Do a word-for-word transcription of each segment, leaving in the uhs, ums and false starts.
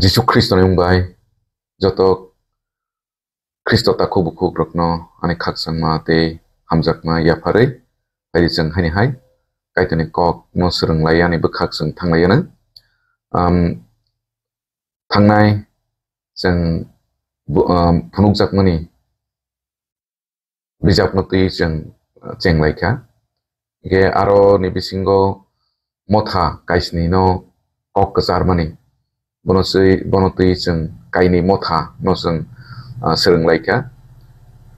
Jisu Khristoni mung bai joto Khristo takhuk bukhuk rokno ani khakchangma tei hamjakma yapharwi phaidi chwng haini hai Kaitorni kokno swrwng lai ani bwkhak chwng thang lai anw. Um, thangnai chwng bu-, um, phunukjakmani bijapno twi chwng, uh, cheng lai kha. Hingkhe aro ni bisingo motha kaisni no kok kwcharmani. Bono twi, bono twi chwng kainwi motha no chwng, uh, swrwng lai kha.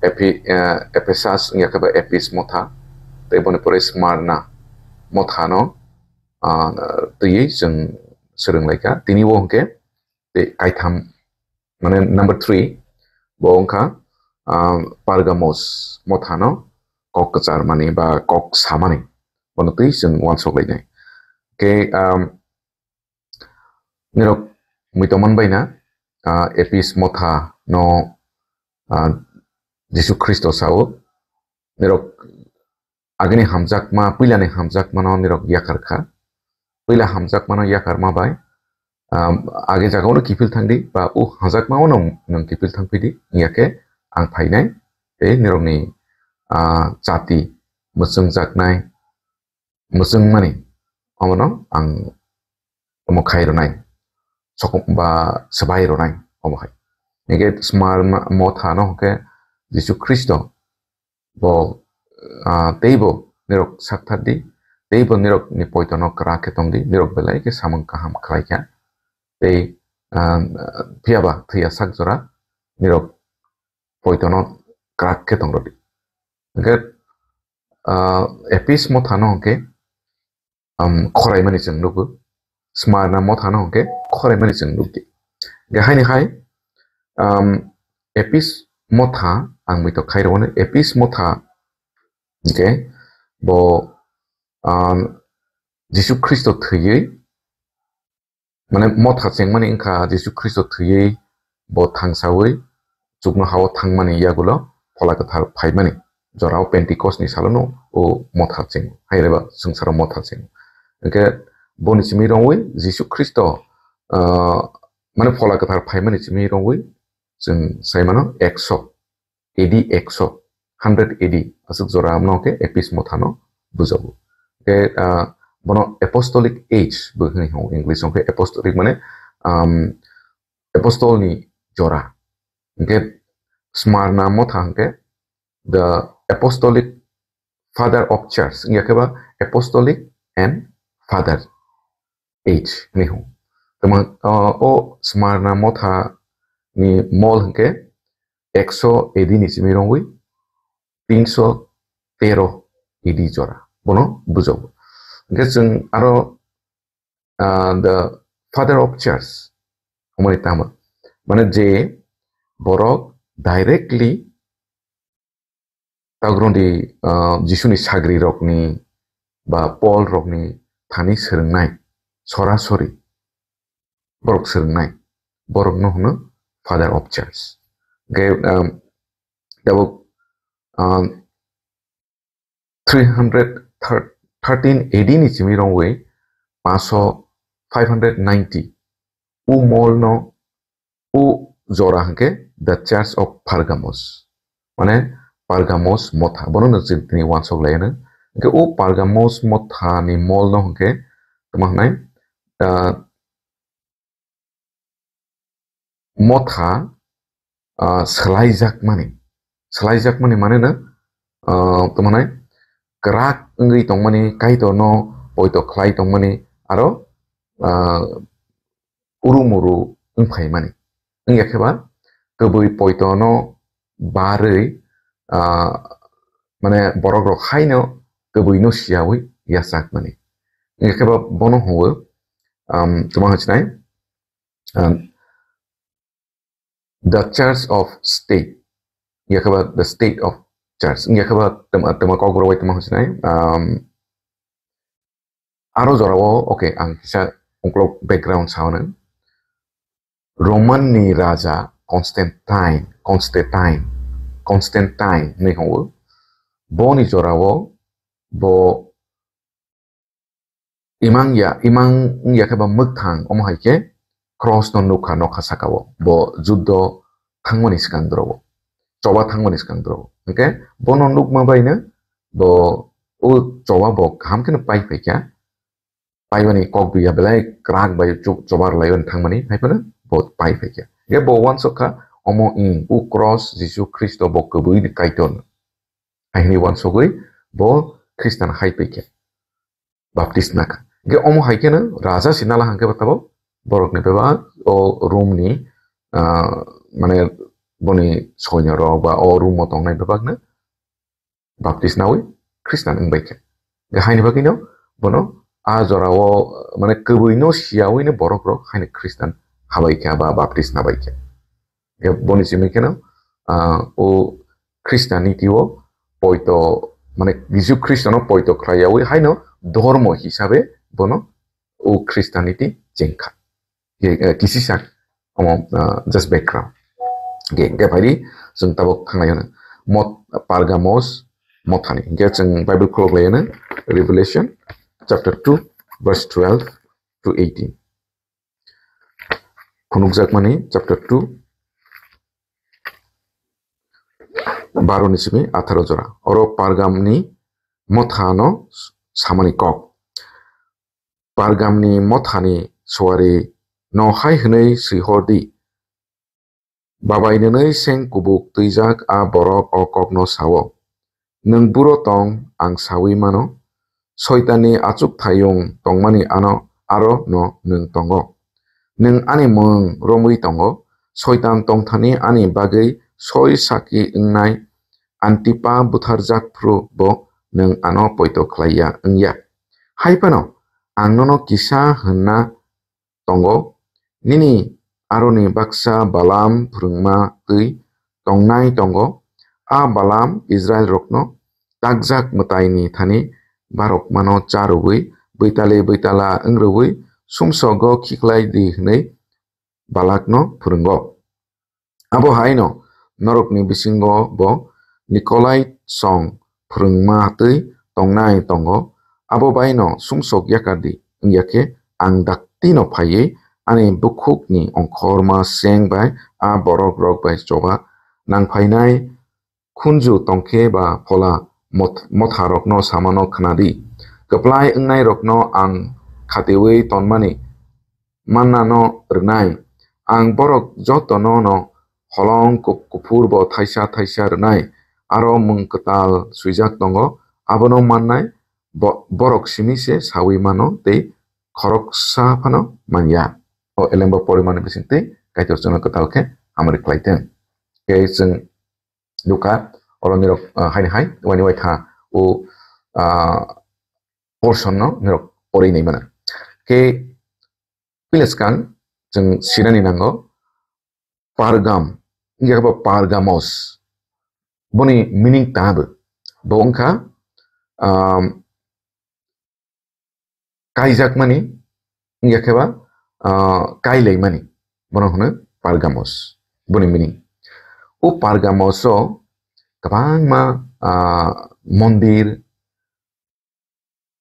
Ephi-, uh, Ephesus wngya khe ba Epis motha, tei boni pore Smyrna motha no, uh, twiwi chwng swrwng lai kha. Tini o hwnkhe tei kaitham, mane number three, bo wngkha, ah, Pergamos mothano kok kwcharmani ba kok samani, bono twi chwng uansuk lainai. Khe, um, nirok muitomon baina, ah, Epis motha no, ah, Jisu Khristo sao, nirok agini hamjakma, puilani hamjakmano nirok yakar kha. Puila hamjakmano yakarma bai, um, age jagao no kiphil thangdi, ba o hamjakmao no nwng kiphil thangphidi, wngya khe ang phainai, tei nirokni, ah, chati mwchwngjaknai, mwchwngmani, omono ang omo khai rwnai, sokom ba swbai rwnai, omo hai. Hingkhe Smyrna mothano hwnkhe Jisu Khristo bo, ah, teibo nirok sakthardi, teibo nirokni poitono kwrak khe tongdi, nirok belai khe samung kaham khlai kha, tei, ah, phiyaba thwiya sak jora nirok poitono kwrak khe tongrodi. Hingkhe, ah, Epis mothano hwnkhe, um, khoraimani chwng nugo. Smyrna mothano hwnkhe khoraimani chwng nukdi. Hingkhe haini hai, um, Epis motha ang muitok khai rwmani. Epis motha hwnkhe bo, um, Jisu Khristo thwiwi, mane motha chengmani wngkha Jisu Khristo thwiwi bo thangsawi chuknohao thangmani yagulo Phola Kwthar phaimani jorao Pentecost ni salono o motha chengo, haireba swngcharo motha chengo. Hingkhe boni simi rongwi Jisu Khristo, ah, mane Phola Kwthar phaimani simi rongwi chwng saimano ekso A D ekso, hundred A D, aswk jora no khe Epis mothano bujago. Khe, ah, bono Apostolic Age bo hwnwi hwngo English hwnkhe apostolic mane, um, apostol ni jora. Hwnkhe Smyrna motha hwnkhe the Apostolic Father of Church, wngya khe ba Apostolic and Father Age hwnwi hwngo. Tamo, o, o Smyrna motha ni mol hwnkhe ekso A D ni simi rongwi tinso tero A D jora bono bujago. Hwnkhe chwng aro, ah, the Father of Church, omoni tamo, mane je borok directly Tagroni, ah, Jisuni sagrirokni ba Polrokni thani swrwngnai, sorasori borok swrwngnai, borokno hwno Father of Church. Hwnkhe, um, tabuk, um, three hundred thirteen A D ni simi rongwi paso five hundred ninety o molno o jora hwnkhe the Church of Pergamos, mane Pergamos motha, bono no chwng tini uansuk lai anw. Hwnkhe o Pergamos motha ni molno hwnkhe tamo hwnai, ah, motha, ah, swlaijakmani, swlaijakmani mane no, ah, tamo hwnai kwrak wngwi tongmani, Kaitorno poito khlai tongmani, aro, ah, uru muru wngphaimani. Wngya khe ba kwbwi poitono barwi, ah, mane borok rok haino kwbwino siyawi yachakmani. Wngya khe ba bono hwnwi, um, tamo hwnwi sinai, um, the Church of State. Wngya khe ba the State of Church. Wngya khe ba tamo, tamo kokborok bai tamo hwnwi sinai, um, Aro jorao, okay, ang kisa uklok background sa hwnwi. Roman ni raja Constantine, Constantine, Constantine hwnwi hwngo. Boni jorao bo imang ya, imang wngya khe ba mwkthang, omo hai khe cross no nukha nokha saka o, bo juddo thangmani swkang doro o, choba thangmani swkang doro o. Hwnkhe bono nukma baino bo o choba bo kaham kheno pai phaikha, paimani kok duya belai kwrak bai chu-, chobar laiwi thangmani hai phano bo pai phaikha. Hwnkhe bo uansukha omo ing o cross Jisu Khristo bo kwbwi ni Kaitor hai hwnwi uansugwi bo Khristan hai phaikha. Baptisma kha. Hwnkhe omo hai kheno raja si nala hwnkhe bo tabok borokni bebak o Rom ni, ah, mane boni soinyo rok ba o Rom o tongnai bebak no baptisma wi Khristan wng bai kha. Hwnkhe haini bagwi no bono a jora o mane kwbwi no siya wi no borok rok haino Khristan habai kha ba baptisma bai kha. Hwnkhe boni simi kheno, ah, o Christianity o poito, mane Jisu Khristo no poito khlai yawi haino dhormo hisabe bono o Christianity chengkha. Ye, eh, kisisa omo, ah, just background. Ge, ge phaidi chwng tabok thanglai hwno. Mot-, Pergamos mothani. Hwnkhe chwng Bible khulok lai hwno Revelation chapter two verse twelve to eighteen. Phunukjakmani chapter two, baro ni simi atharo jora. Oro Pargamni mothano samani kok. Pargamni mothani suari no hai hwnwi swihor di, Babai nwnwi seng kubuk twijak a borok o kokno sao, "Nwng buro tong, ang saui mano. Soitanni achukthayung tongmani ano aro no nwng tongo. Nwng ani mwng romwi tongo. Soitan tongthani ani bagwi soi sakki wngnai Antipa butharjak phuru bo nwng ano poito khlaiya wngya. Hai phano ang nono kisa hwnna tongo, nini aroni baksa Balaam phwrwngma twi tongnai tongo. A Balaam Israilrokno takjak mwtaini thani barokmano cha rwui, bwitali bwitala wng rwui, sumsogo khiklai di hwnwi Balakno phwrwngo. Abo haino norokni bisingo bo Nikolai song phwrwngma twi tongnai tongo, abo baino sumsok yakar di, wngya khe ang daktino phaiwi ani bukhukni ongkhorma seng bai a borok rok bai choba nangphainai khunju tongkhe ba phola moth-, motharokno samano khna di. Kwplai wngnairokno ang khatiwi tonmani mannano rwnai. Ang borok jotono no holong kup-, kuphur bo thaisa thaisa rwnai. Aro mwng kwtal swijak tongo, abono mannai bo-, borok simi se saui mano tei khoroksa phano manya. O elembo porimani bisingtwi Kaitor chwngno kwtal khe hamari khlai thung. Khe chwng nukha, oro nirok, ah, haini hai, wani waitha o, ah, portion no nirok pori nai mano. Khe puila swkang chwng sinani nango Pargam, wngya khe bo Pargamos. Boni meaning tabo. Bo wngkha, um, kaijakmani, wngya khe ba, ah, kailaimani. Bono hwno Pargamos. Boni meaning. O Pargamos o kwbangma, ah, mondir,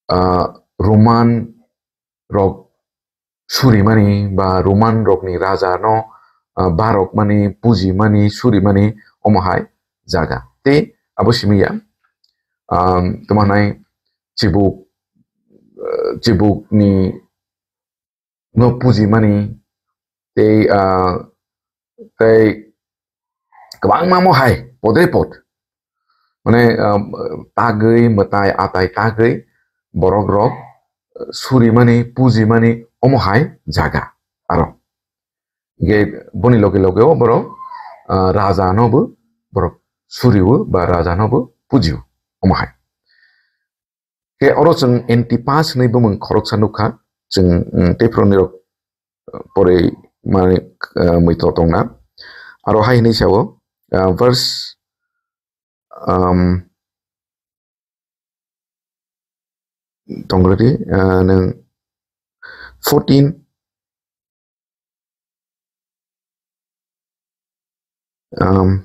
ah, Roman rok surimani ba Roman rokni raja no, ah, barokmani, pujimani, surimani omo hai jaga. Tei abo simi ya, um, tamo hwnai chibuk, ah, chibukni no pujimani tei, ah, tei kwbangma mo hai podre pod. Mane, ah, tagwi, mwtai, atai tagwi borok rok, ah, surimani, pujimani omo hai jaga aro. Ge boni loge loge o borok, ah, raja no bo borok suriwo ba raja no bo pujiwo omo hai. Khe oro chwng Antipas hwnwi bumung khoroksa nukha, chwng, mm, tei phwrwngni rok, uh, porwi mani, uh, mwito tongna. Aro hai hwnwi sao, uh, verse, um, tongrwdi, uh, nwng fourteen, Um,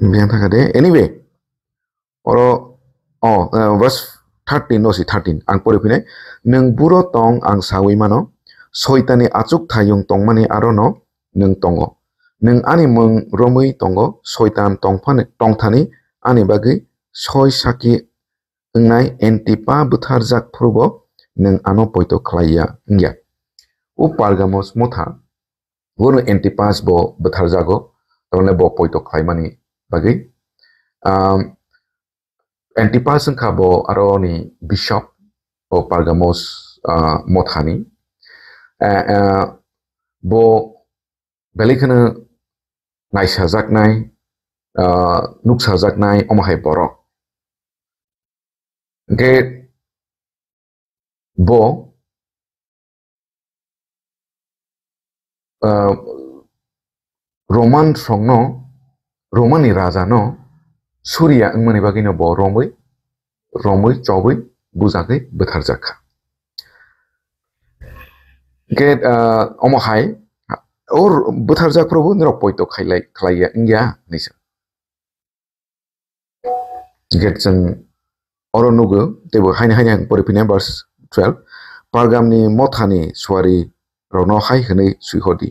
biang thaka de. Anyway, oro, oh, uh, verse thirteen no si thirteen ang pori phinai. Nwng buro tong ang sawi mano, Soitani achuk thayung tongmani arono nwng tongo. Nwng ani mung romwi tongo, Soitan tongphani, tongthani ani bagwi soi saki wngnai Antipa bwtharjak phuru bo nwng ano poito khlai ya wngya. O Pergamos motha, bono Antipas bo bwtharjago, tamole bo poito khlaimani bagwi. Um, Antipas wngkha bo aroni bishop, o Pergamos, ah, mothani. Eh, eh, bo belai kheno naisajaknai, ah, nuksajaknai omo hai borok. Hwnkhe bo, ah, Roman songno, Romani rajano suriya wngmani bagwino bo romwi, romwi, chobwi, bujagwi bwtharjak kha. Hwnkhe, ah, omo hai, o bwtharjak phuru bo norok poito khailai, khlaiya wngya hinwi sa. Hwnkhe chwng oro nugo, teibo haino haino ang pori phina verse twelve. Pergamni mothani suari rokno hai hwnwi swi hor di.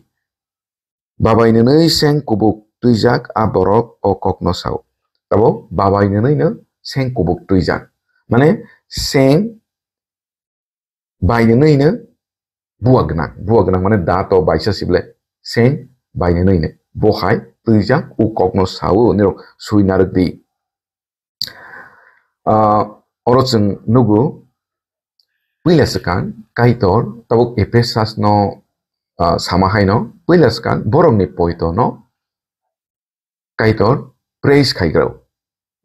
Babai nwnwi seng kubuk twijak a borok o kokno sao. Tabo babai nwnwino seng kubuk twijak. Mane seng bai nwnwino bua gwnang. Bua gwnang mane dato baisa sible seng bai nwnwino. Bo hai twijak o kokno sao nirok swi narwk di. Ah, oro chwng nugo, puila swkang Kaitor tabuk Ephesus no, ah, sama haino, puila swkang borokni poito no Kaitor praise khaigrao.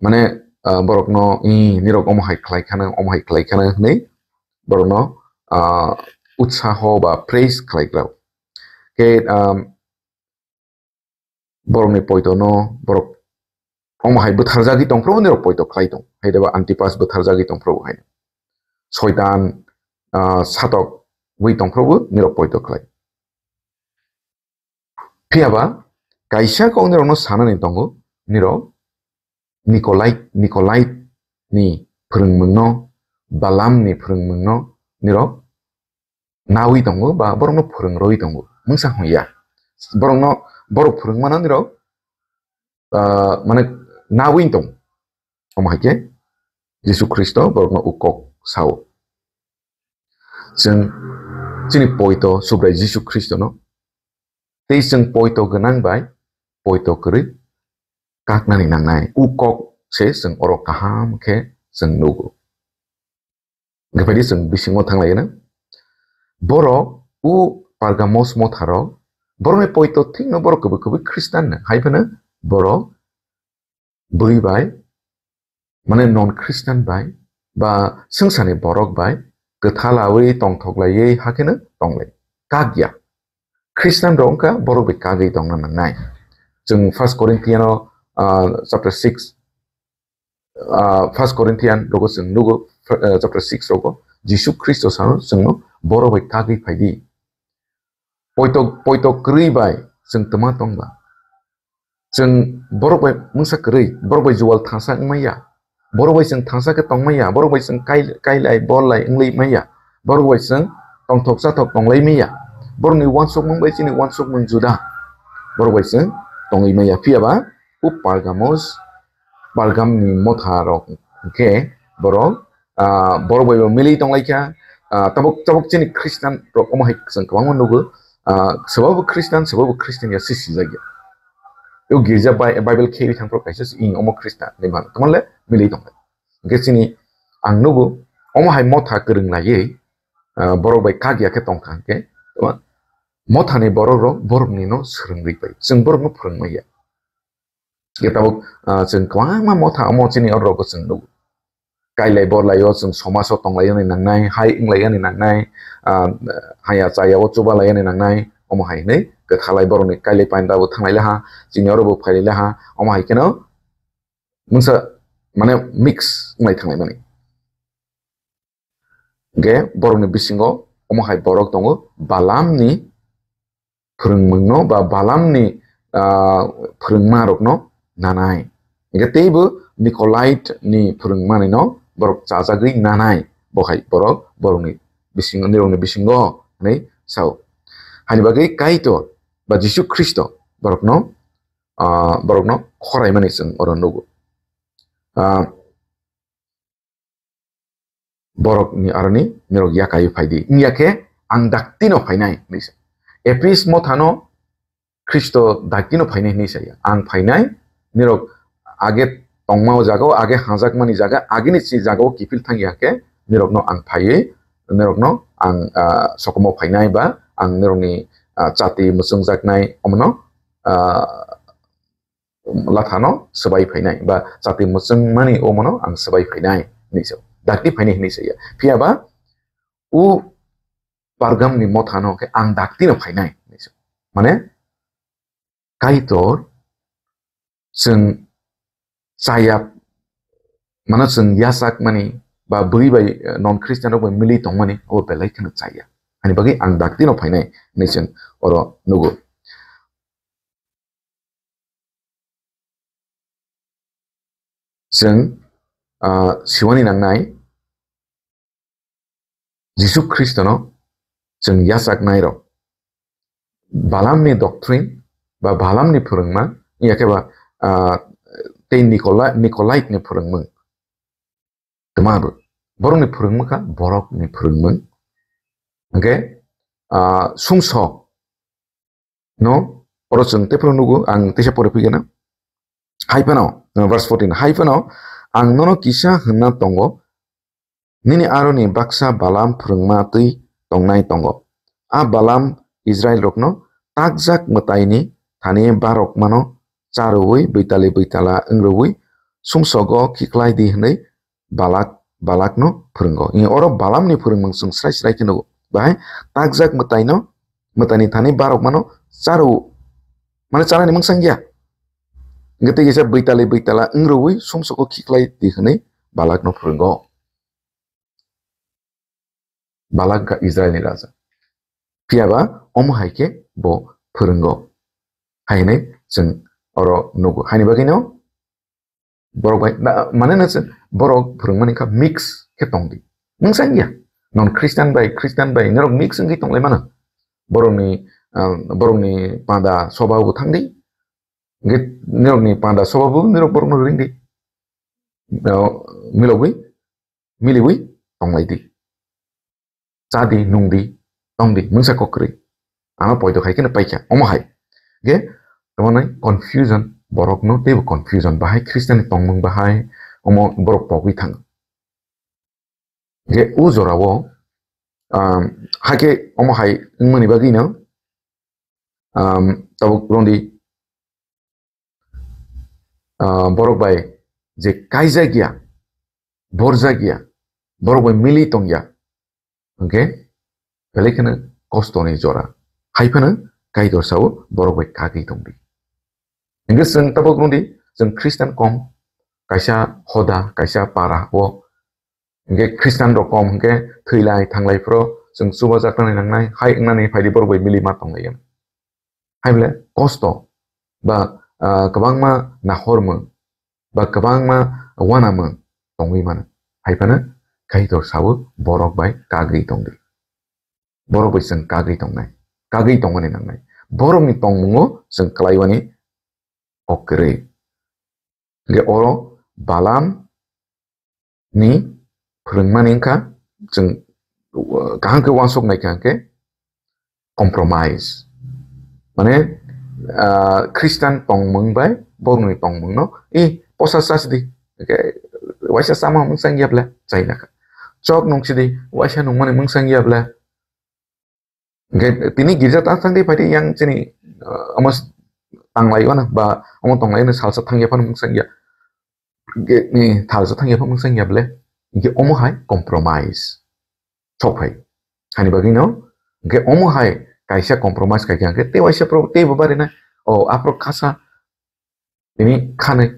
Mane, ah, borokno, "Ih, nirok omo hai khlai khana, omo hai khlai khana," hwnwi borokno, ah, utsaho ba praise khlaigrao. Khe, um, borokni poito no borok omo hai bwtharjagwi tongphuru nirok poito khlai tong. Hai deba Antipas bwtharjagwi tongphuru hai. Soitan, ah, satok wi tongphuru nirok poito khlai. Phiya ba kaisa kok nirokno sanani tongo, nirok Nikolai, Nikolai ni phwrwngmungno, Balam ni phwrwngmungno nirok nawi tongo ba borokno phwrwng rwi tongo. Mungsa hwn ya. Borokno, borok phwrwngmano nirok, ah, mane nawi tong. Omo hai khe Jisu Khristo borokno o kok sao. Chwng chini poito Subrai Jisu Khristono tei chwng poito gwnang bai poito kwrwi kaknani nangnai. O kok se chwng oro kaham khe chwng nugo. Hwnkhe phaidi chwng bisingo thanglaina. Borok o Pergamos motharo borokni poito thikno borok kwbwi kwbwi Khristian no hai phano borok bui bai, mane non Khristian bai, ba swngcharni borok bai kwthalawi tongthoklaiwi hakheno tonglai. Kak ya. Khristian rok wngkha borok bai kagwi tongna nangnai. Chwng First Corinthian o, ah, chapter six, ah, First Corinthian rogo chwng nugo, ah, chapter six rogo Jisu Khristo sano chwngno borok bai kagwi phaidi. Poito, poito kwrwi bai chwng twma tong ba. Chwng borok bai mungsa kwrwi, borok bai jual thangsa wng manya. Borok bai chwng thangsa khe tong manya, borok bai chwng kai-, kailai, borlai wngwi manya. Borok bai chwng tongthok chathok tonglai manya. Borokni uansukmung bai chini uansukmung juda. Borok bai chwng tongwi manya. Phiya ba o Pergamos, Pergamni motha rok hwnkhe borok ah, borok bai bo milwi tonglaikha. Ah, tabuk, tabuk chini Khristian rok omo hai chwng kwbangma nugo. Ah, swbabo Khristian, swbabo Khristian ya se sijak ya. O girja Bi-, Bible khe ri thang phuru kaisa se, "Ing, omo Khristian," hinwi mano. Tamo le milwi tonglai. Hwnkhe chini ang nugo, omo hai motha kwrwng laiwi, ah, borok bai kak ya khe tongkha hwnkhe, tamo mothani borok rok borokni no swrwngwi pai. Chwng borokno phwrwngmaya. Khe tabuk, ah, chwng kwbangma motha omo chini oro rokbo chwng nugo. Kailai borlai o chwng somaso tonglai yani nangnai, hai wnglaiyani nangnai, ah, haya chaya o chubalai yani nangnai, omo hai hinwi kwthalai borokni kailai panda bo thanglai laha, chini oro bo phailai laha, omo hai kheno mungsa mane mix wnglai thanglai mani. Hwnkhe borokni bisingo omo hai borok tongo, Balamni phwrwngmungno ba Balamni, ah, phwrwngmarokno nanai. Hwnkhe teibo Nikolait ni phwrwngmanino borok chajagwi nanai, bo hai borok borokni bising-, nirokni bisingo hinwi sao. Hani bagwi Kaitor ba Jisu Khristo borokno, ah, borokno khoraimani chwng oro nugo. Ah, borokni aroni nirok yakai phaidi. Wngya khe ang daktino phainai hinwi sa. Epis mothano Khristo daktino phainai hinwi saya. Ang phainai, nirok age tongma o jaga o, age hajakmani jaga, agini si jaga o kiphil thangya khe, nirokno ang phaiwi, nirokno ang, ah, sokomo phainai ba ang nirokni, ah, chati muchungjaknai omono, ah, lathano swbai phainai ba chati muchungmani omono ang swbai phainai hinwi sa. Dakti phainai hinwi saya. Phiya ba u Pargamni mothano khe ang daktino phainai hinwi sa. Mane Kaitor chwng chaya, mano chwng yachakmani ba bwrwi bai, eh, non Christian rok bai milwi tongmani abo belai kheno chaya. Ani bagwi ang daktino phainai hinwi chwng oro nugo. Chwng, ah, siwani nangnai Jisu Khristono chwng yachaknairok. Balamni doctrine ba Balamni phwrwngma, yakhe ba, ah, tei Nicola-, Nicolite ni phwrwngmung. Twma bo. Borokni phwrwngma kha borokni phwrwngmung. Hwnkhe, ah, sumsok no, oro chwng tei phano nugo, ang teisa pore phigana. Hai phano, uh, verse fourteen, hai phano, ang nono kisa hwnna tongo, nini aroni baksa Balam phwrwngma twi tongnai tongo. A Balam Israel rokno takjak mwtaini thani barok mano charwi bwitali bwitala wngrwi sumsogo khiklai di hwnwi Balak, Balakno phwrwngo. Oro Balamni phwrwngmung chwng srai srai khe nugo. Bahai takjak mwtaino, mwtaini thani barok mano charo, mane chanani mungsa wngya. Hwnkhe tei kisa bwitali bwitala wngrwi sumsoko khiklai di hwnwi Balakno phwrwngo. Balak wngkha Israelni raja. Phiya ba omo hai khe bo phwrwngo. Hai hwnwi chwng oro nugo. Haini bagwino borok bai, na, mane na se borok phwrwngmani kha mix khe tongdi. Mungsa wngya. Non Christian bai, Christian bai, norok mix wngwi tonglai mano. Borokni, ah, borokni panda soba bo thangdi. Hwnkhe norokni panda soba bo norok borokno ringdi. Ah, milogwi, miliwi tonglai di. Chadi, nungdi, tongdi, mungsa kok kwrwi. Ano poito khai kheno paikha, omo hai. Ge, tamo nai confusion, borok no teibo confusion, bahai Christian ni tongmung bahai, omo borok pogwi thango. Ge, u jora o, um, haikhe omo hai wngmani bagwi no, um, tabuk rondi, ah, borok bai je kaijak ya, borjak ya, borok bai mili tong ya, hwnkhe belai kheno kosto ni jora. Hai phano Kaitor sao borok bai kagwi tongdi. Hwnkhe chwng tabuk rwdi, chwng Christian kom, kaisa hoda, kaisa para o, hwnkhe Christian rok kom, hwnkhe thwilai thanglai phro chwng chubajaknani nangnai, hai wngnani phaidi borok bai mili ma tonglai ya. Hai bole kosto ba, ah, kwbangma nahormung ba kwbangma uanamung tongwi mano. Hai phano Kaitor sao borok bai kagwi tongdi. Borok bai chwng kagwi tongnai, kagwi tongmani nangnai. Borokni tongmungo chwng kwlaiwani kok kwrwi. Hwnkhe oro Balam ni phwrwngmani wngkha chwng, uh, kaham khe uansuk nai kha hwnkhe compromise. Mane, ah, Christian tongmung bai borokni tongmung no, "Eh, posa chasi di. Hwnkhe waisa chama mungsa wngya ble?" Chai na kha. "Chok nung si di, waisa nungmani mungsa wngya ble?" Hwnkhe tini girja ta thang di phai di yang chini, ah, omo s-, tanglai wano ba omo tonglai wano salsa thangya phano mungsa wngya. Hwnkhe ni salsa thangya phano mungsa wngya ble. Hwnkhe omo hai compromise. Sok phai. Hani bagwi no, hwnkhe omo hai kaisa compromise khai kha hwnkhe tei waisa pro-, tei bo bari na. O, aphro kasa tini khanai.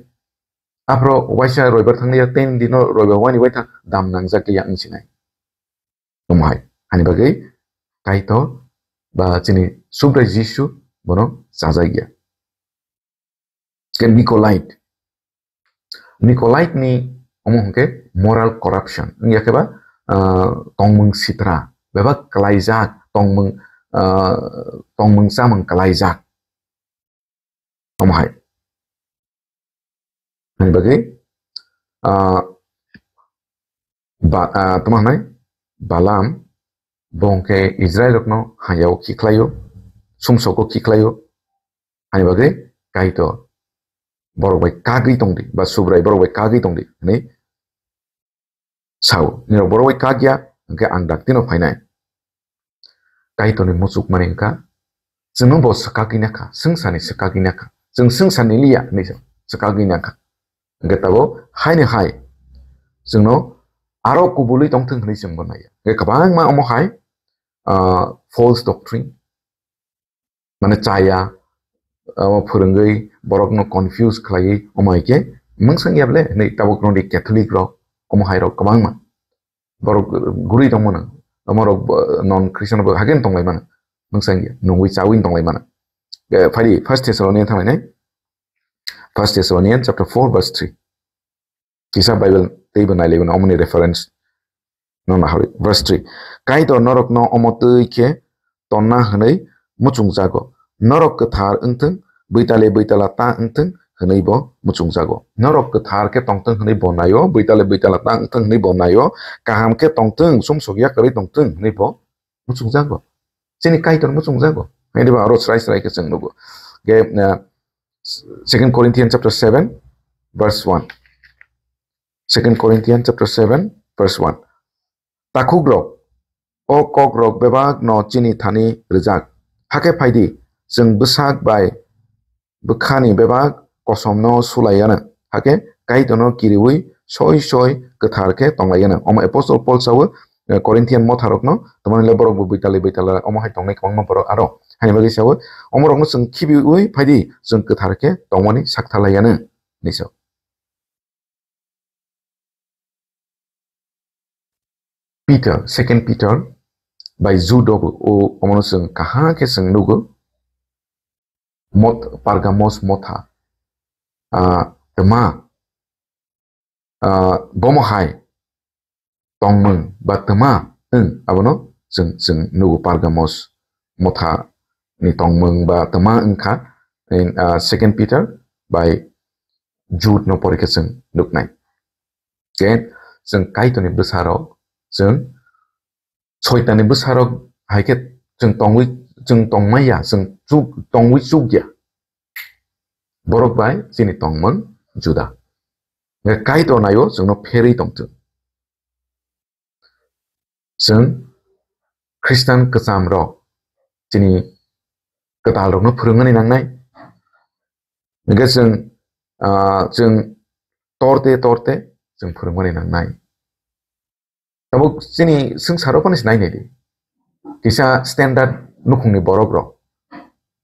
Aphro waisa roibar thangya, tei dino roibar wani bai thang dam nangjak ya wng sinai. Omo hai. Hani bagwi Kaitor ba chini Subrai Jisu bono chajak ya. Ke Nikolait. Nikolait ni Omo hwnkhe moral corruption. Wngya khe ba, ah, tongmung sitra, bebak kwlaijak, tongmung, ah, tongmung chamung kwlaijak. Omo hai. Ani bagwi, ah, ba, ah, tamo hwnai Balaam bo hwnkhe Israel rokno hayao khiklaio, sumsogo khiklaio. Ani bagwi Kaitor borok bai kagwi tongdi, ba Subrai borok bai kagwi tongdi hwnwi sao. Nirok borok bai kagya, hwnkhe ang daktino phainai. Kaitorni muchukmani wngkha, chwngno bo swkagwi nakha, swngcharni swkagwi nakha, chwng swngcharni liya hwnwi swkagwi nakha. Hwnkhe tabo haino hai chwngno aro kubulwi tongthwng hwnwi chwngbo naiya. Hwnkhe kwbangma omo hai, ah, false doctrine, mane chaya, abo phwrwngwi borokno confuse khlaiwi, omo hai khe mungsang ya ble hwnwi tabuk rwngdi Catholic rok, omo hai rok kwbangma. Borok gurui tongmano, omo rok bo, non Christian bo hagen tonglai mano, mungsang ya, nungwi chawi tonglai mano. Eh, phaidi First Thessalonian thanglainai, First Thessalonian chapter four verse three. Kisa Bible teibo nailaiwi no omoni reference no naharwi. Verse three. Kaitor norokno omo twi khe tonna hwnwi muchungjago. Norok kwthar wngthwng, bwitali bwitala ta wngthwng hwnwi bo muchungjago. Norok kwthar khe tongthwng hwnwi bo naio, bwitali bwitala ta wngthwng hwnwi bo naio, kaham khe tongthwng, sumsok yakarwi tongthwng hwnwi bo muchungjago. Chini Kaitor muchungjago. Haini ba aro srai srai khe chwng nugo. Ge, uh, Second Corinthians chapter seven, verse one. Second Corinthians chapter seven, verse one. Takhukrok, o kokrok bebak no chini thani rwjak. Hakhe phaidi, chwng bwsak bai bwkhani bebak kosom no sulaiya nang. Hakhe Kaitor no kiriwi soi soi kwthar khe tonglaiya nang. Omo Apostle Paul sawo, eh, Corinthian motha rok no, tomani le borok bo bwitali bwitala omo hai tongnai kwbangma borok aro. Haini bagwi sawo, omo rok no chwng khibiwi phaidi chwng kwthar khe tongmani sakthalaiya nang. Hinwi sao. Peter, Second Peter bai Jude bo o omono chwng kaham khe chwng nugo. Mot-, Pergamos motha, ah, twma, ah, bomo hai tongmung ba twma wng, abono chwng, chwng nugo Pergamos motha ni tongmung ba twma wngkha, in, ah, Second Peter bai Jude no porikhe chwng nuknai. Ke chwng Kaitorni bwsarok, chwng Soitanni bwsarok hai khe chwng tongwi, chwng tongmaya, chwng chuk, tongwi chukya. Borok bai chini tongmung juda. Hwnkhe Kaitor naio chwngno pherwi tongthwng. Chwng Khristan kwcham rok chini kwtal rokno phwrwngmani nangnai. Hwnkhe chwng, ah, chwng torte torte chwng phwrwngmani nangnai. Tabuk chini swngcharo phano se nainai di. Kisa standard nukhungni borok rok.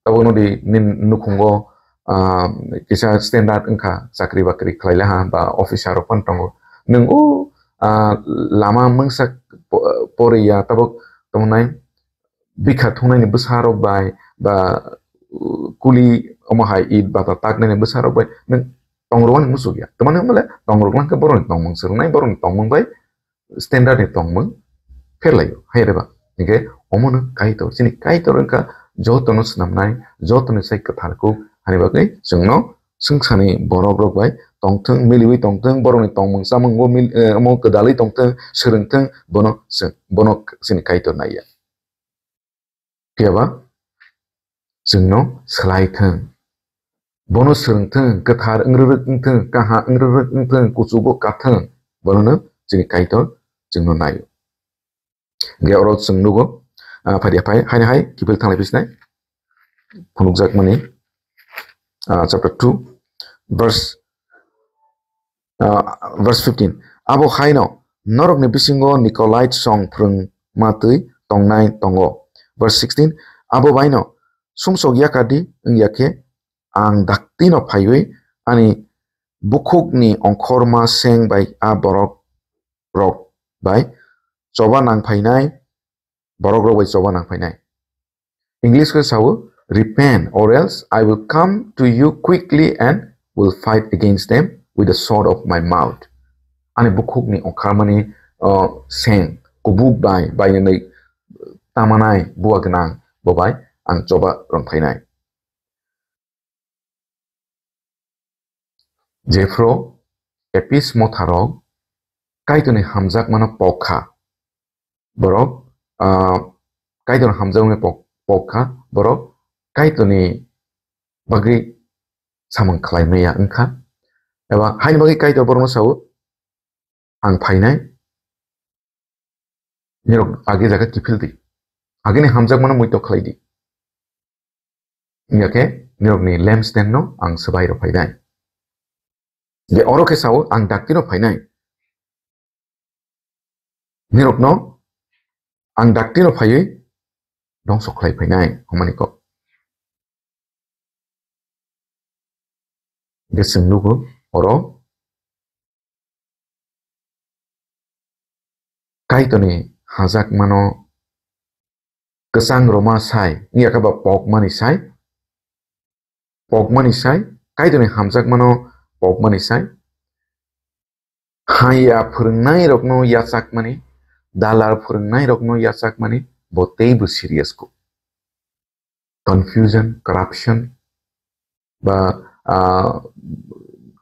Tabuk nodi nin nukhungo, ah, kisa standard wngkha, chakri bakri khlaila ha ba officer rok phano tongo. Nwng o, ah, lama mungsa po-, poriya tabuk tongnai bikha thungnaini bwsarok bai ba, uh, kuli omo hai it bata taknaini bwsarok bai nwng tongrwani muchukya. Tamani hwnba le tongrok lang khe borokni tongmung swrwngnai, borokni tongmung bai standard ni tongmung pherlaio, hai reba. Hingkhe omono Kaitor, chini Kaitor wngkha jotono swnamnai, jotono sai kwthar kuk, hani bagwi chwngno swngcharni borok rok bai tongthwng, miliwi tongthwng, borokni tongmung chamung bo mil-, eh, omo kwdalwi tongthwng, swrwngthwng, bono chwng, bono chini Kaitor naiya. Phiya ba chwngno swlai thwng. Bono swrwng thwng, kwthar wngrwrwk wng thwng, kaha wngrwrwk wng thwng, kuchugo ka thwng. Bonono chini Kaitor chwngno naio. Hwnkhe oro chwng nugo, ah, phai de phai, haino hai kiphil thanglai phisnai. Phunukjakmani, ah, chapter two, verse Ah, verse fifteen. Abo haino norokni bisingo Nikolait song phrwngma twi tongnai tongo. Verse sixteen. Abo baino sumsok yakadi wngya khe ang daktino phaiwi ani bukhukni ongkhorma seng bai a borok rok bai choba nangphainai, borok rok bai choba nangphainai. English khe sao, "Repent, or else I will come to you quickly and will fight against them with the sword of my mouth." ani bukhukni ongkharmani, o, seng kubuk bai bainani tamanai bua gwnang bo bai ang choba rwngphainai. Jephru Epis motharok Kaitorni hamjakmano pok kha, borok, ah, Kaitorni hamjakmano pok, pok kha, borok Kaitorni bagwi samung khlai maya wngkha. Eba haini bagwi Kaitor borokno sao, "Ang phainai, nirok age jaga kiphil di, agini hamjakmano muito khlai di." Wngya khe nirokni lampstand no ang swbai rok phainai. Je oro khe sao, "Ang dakti no phainai." Nirokno ang dakti no phaiwi dongso khlai phainai, hwnmani kok. Hingke chwng nugo oro Kaitorni hajakmano kwchang roma sai, wngya khe ba pokmani sai, pokmani sai, Kaitorni hamjakmano pokmani sai, haya phwrwngnairokno yachakmani, dalar phwrwngnairokno yachakmani, bo teibo serious kho. Confusion, corruption, ba, ah,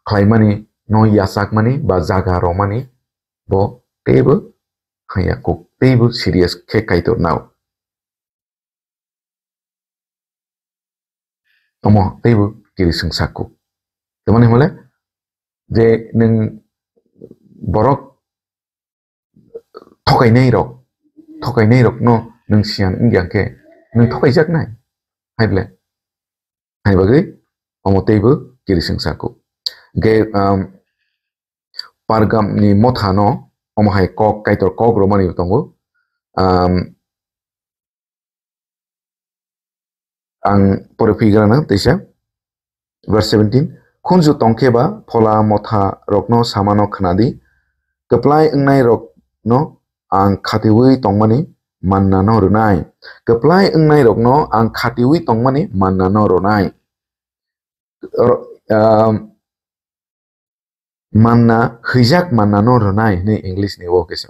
khlaimani no yachakmani, ba jaga romani, bo teibo haya kuk, teibo serious khe Kaitor nao. Omo teibo kiri swngsa kuk. Tamani hwnle je nwng borok thokainai rok, thokainai rokno nwng siyan wngya khe nwng thokaijaknai, hai ble? Hai bagwi omo teibo kiri swngsa kuk. Ge, um, Pargamni mothano omo hai kok, Kaitor kok romani tongo. Um, Ang pore phi gana teisa. Verse seventeen. Khunju tongkhe ba phola motha rokno samano khnadi, kwplai wngnai rokno ang khatiwi tongmani manna no rwnai. Kwplai wngnai rokno ang khatiwi tongmani manna no rwnai. Ro-, um, manna, hwijak manna no rwnai hwnwi English ni o kisa.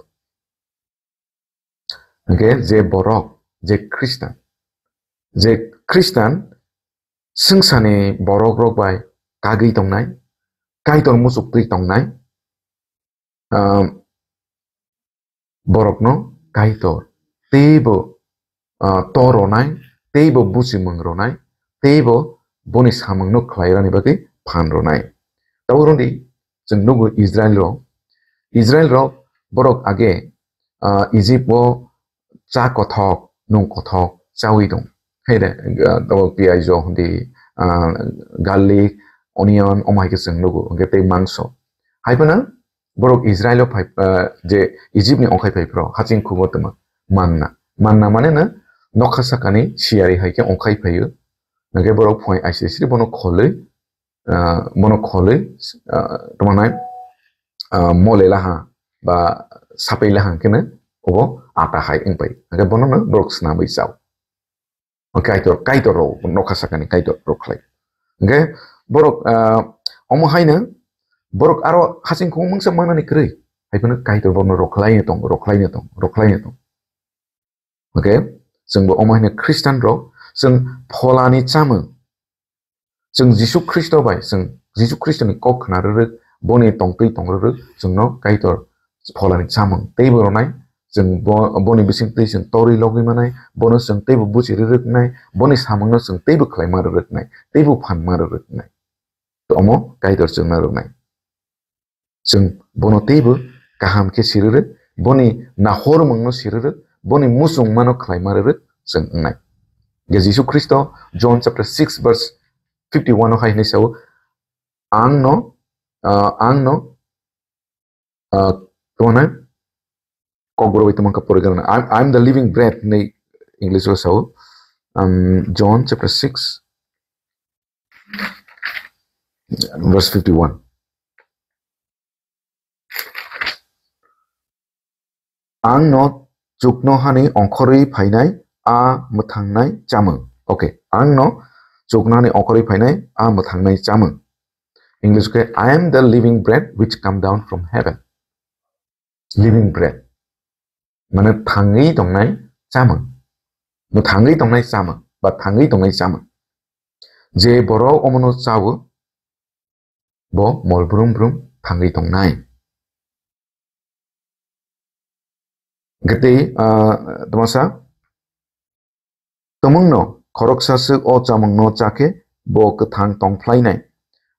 Hwnkhe je borok, je Khristan, je Khristan swngchani borok rok bai kagwi tongnai, Kaitor muchuk twi tongnai, um, borokno Kaitor teibo, ah, to ronai, teibo buchimung ronai, teibo boni samungno khlairani bagwi phan ronai. Tabuk rwngdi chwng nugo Israel rok, Israel rok borok age, ah, Egypt o cha kothok, nung kothok chawi tong. Hai de, ah, tabuk piyaj rok hwndi, ah, garlic, onion, omo hai khe chwng nugo, hwnkhe tei mangso. Hai phano borok Israel o phai, ah, je Egypt ni ongkhai phai phro, haching khungo tongma manna. Manna mane no nokha sakani siyari hai khe ongkhai phaio. Hwnkhe borok phoi aisiri siri bono kholwi, ah, bono kholwi, ah, tongmanai, ah, mole laha ba sapei laha khe no obo ata hai wngpai. Hwnkhe bono no borok swnamwi chao. Kaitor, Kaitor rok, nokha sakani Kaitor rok khlai. Hwnkhe borok, ah, omo haino borok aro haching khung mungsa manani kwrwi. Hai phano Kaitor borokno rok khlaino tong, rok khlaino tong, rok khlaino tong. Hwnkhe chwngbo omo haino Khristan rok, chwng pholani chamung. Chwng Jisu Khristo bai, chwng Jisu Khristoni kok khna rwrwk, boni tongtwi tong rwrwk, chwngno Kaitor pholani chamung teibo rwnai, chwng bo-, boni bisingtwi chwng torwi logwi manai, bono chwng teibo buchi rwrwknai, boni samungno chwng teibo khlaima rwrwknai, teibo phanma rwrwknai. To omo Kaitor chwngno rwnai. Chwng bono teibo kaham khe sirwrwk, boni nahormungno sirwrwk, boni muchungmano khlaima rwrwk chwng wngnai. Je Jisu Khristo John chapter six verse fifty-one o hai hwnwi sao, "Ang no, ah, ang no," ah, tongmani Kokborok bai tongmani khe porikrana. "I'm, I'm the living bread," hwnwi English o sao. Um, John chapter six, verse fifty-one. "Ang no chuknohani ongkhorwi phainai a mwthangnai chamung." Okay, "Ang no chuknohani ongkhorwi phainai a mwthangnai chamung." English khe, "I am the living bread which come down from heaven." living bread, mane thangwi tongnai chamung, mwthangwi tongnai chamung ba thangwi tongnai chamung. Je borok omono chawo, bo mol brum brum thangwi tongnai. Hwnkhe tei, ah, twmasa, tumungno khoroksa swk o chamungno cha khe bo kwthang tong phlainai.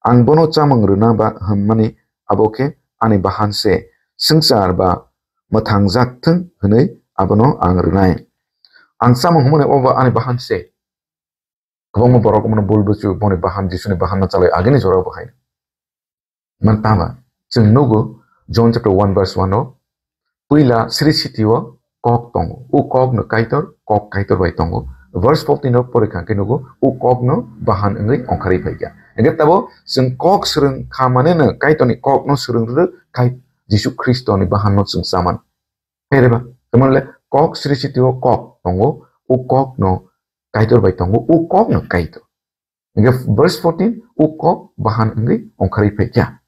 Ang bono chamung rwna ba hwnmani abo khe ani bahan se, swngchar ba mwthangjak thung hwnwi abono ang rwnai. Ang chamung hwnmani obo ani bahan se. Kwbangma borok omono bul buchu boni bahan, Jisuni bahanno chalai agini jorao bo hai. Man tama, chwng nugo John chapter one verse one o, puila sri siti o kok tongo. O kok no Kaitor, kok Kaitor bai tongo. Verse fourteen o pore kha khe nugo, o kok no bahan wngwi ongkharwi phai kha. Hingke tabo chwng kok swrwng kha mane no Kaitor ni kok no swrwng rwrwk, Kai-, Jisu Khristo ni bahan no chwng cha man. Phereba, tamo le kok sri siti o kok tongo, o kok no Kaitor bai tongo, o kok no Kaitor. Hingke verse fourteen, o kok bahan wngwi ongkharwi phai kha.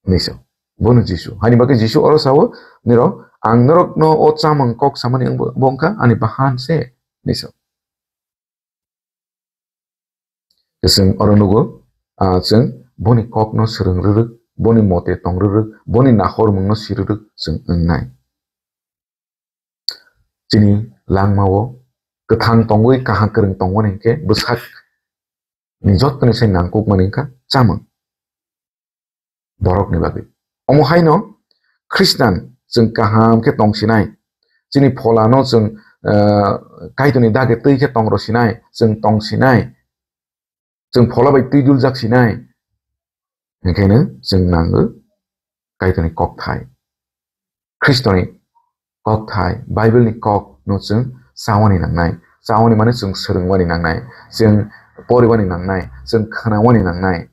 Niso. Bono Jisu. Hani bagwi Jisu oro sao, niro, ang norokno o chamung kok samani wngbo, bo wngkha ani bahan se. Niso. Chwng oro nugo, ah, chwng boni kokno swrwng rwrwk, boni mote tong rwrwk, boni nahormungno si rwrwk chwng wngnai. Chini langmao kwthang tongwi kaham kwrwng tongmani hwnkhe bwsakni jottoni sai nangkukmani wngkha chamung. Borokni bagwi. Omo haino Khristan chwng kaham khe tong sinai. Chini pholano chwng, eh, Kaitorni dagi twi khe tong rw sinai, chwng tong sinai. Chwng phola bai twi duljak sinai. Hingkhaino chwng nango Kaitorni kokthai. Khristoni kokthai, Bible ni kok no chwng chawani nangnai. Chawani mane chwng swrwngwani nangnai, chwng poriwani nangnai, chwng khwnawani nangnai.